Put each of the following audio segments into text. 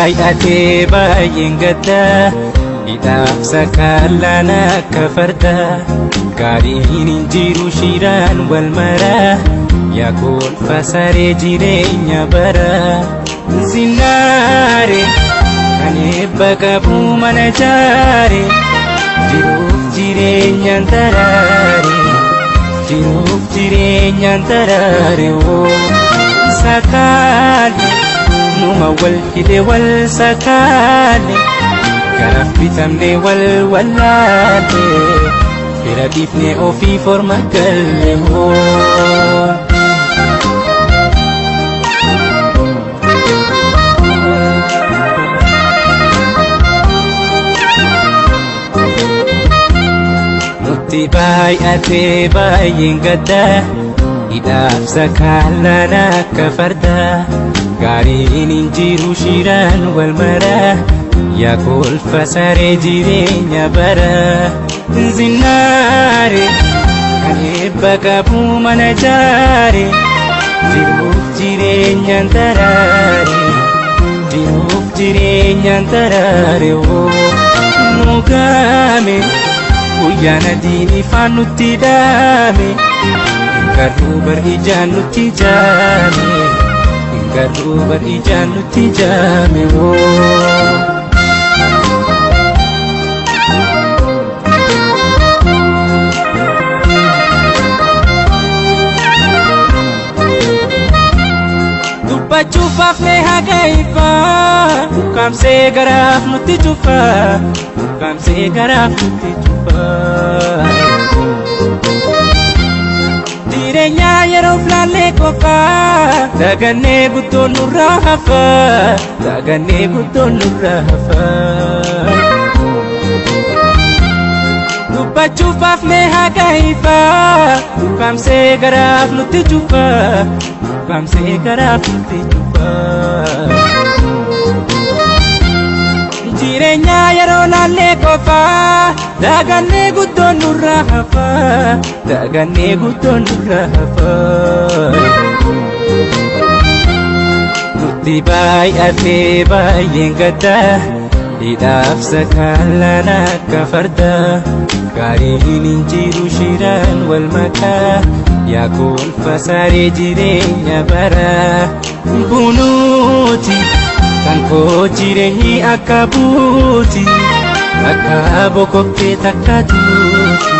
Baay'atee baay'een gadda hidhaaf sakaalaan akka farda gaariin hin jiru shiraan wal mara yaa kolfa saree jireenya bara zinnaare kan eebba qabu mana jaare jiruuf jireenyaan taraare jiruuf jireenyaan taraare woo sakaale. Numa wal hidhe wal sakaale garaaf bitamne wal wallaale fira dhiifne ofii forma galle hoo. Nutti baay'atee baay'een gadda hidhaaf sakaalaan akka fardaa. Gaariin hin jiru shiraan wal mara yaa kolfa saree jireenya bara zinnaare kan eebba qabu mana jaare jiruuf jireenyaan taraare jiruuf jireenyaan taraare woo nu gaame guyyaan adiin ifaan nutti dhaame hin garuu bar ijaan nutti jaame. Garuu bar ijaan nutti jaame woo. Dubbachuuf afnee haga ifaa ukkaamsee garaaf nutti cufaa ukkaamsee garaaf nutti cufaa. Jireenya yeroof laallee qofaa dagannee guddoon nurraa hafaa dagannee guddoon nurraa hafaa. Dubbachuuf afnee haga ifaa ukkaamsee garaaf nutti cufaa ukkaamsee garaaf nutti cufaa. Jireenya yeroo laallee qofaa dagannee guddoon nurraa hafaa dagannee guddoon nurraa hafaa. Nutti baay'atee baay'een gadda hidhaaf sakaalaan akka farda gaariin hin jiru shiraan wal makaa yaa kolfa saree jireenya bara bunuuti. Kan koo jireenyi akka buuti takka bokoktee takka duuti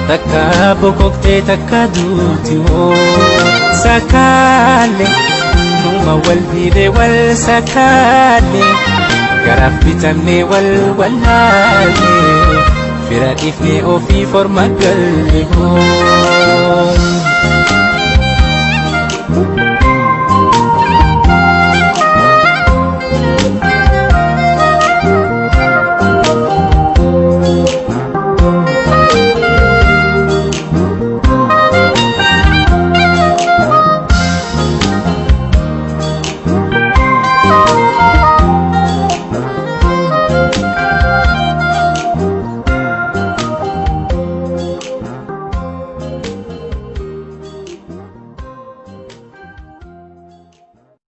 takka bokoktee takka duuti woo sakaale numa wal hidhe wal sakaale garaaf bitamne wal wallaale fira dhiifne ofii forma galle hoo.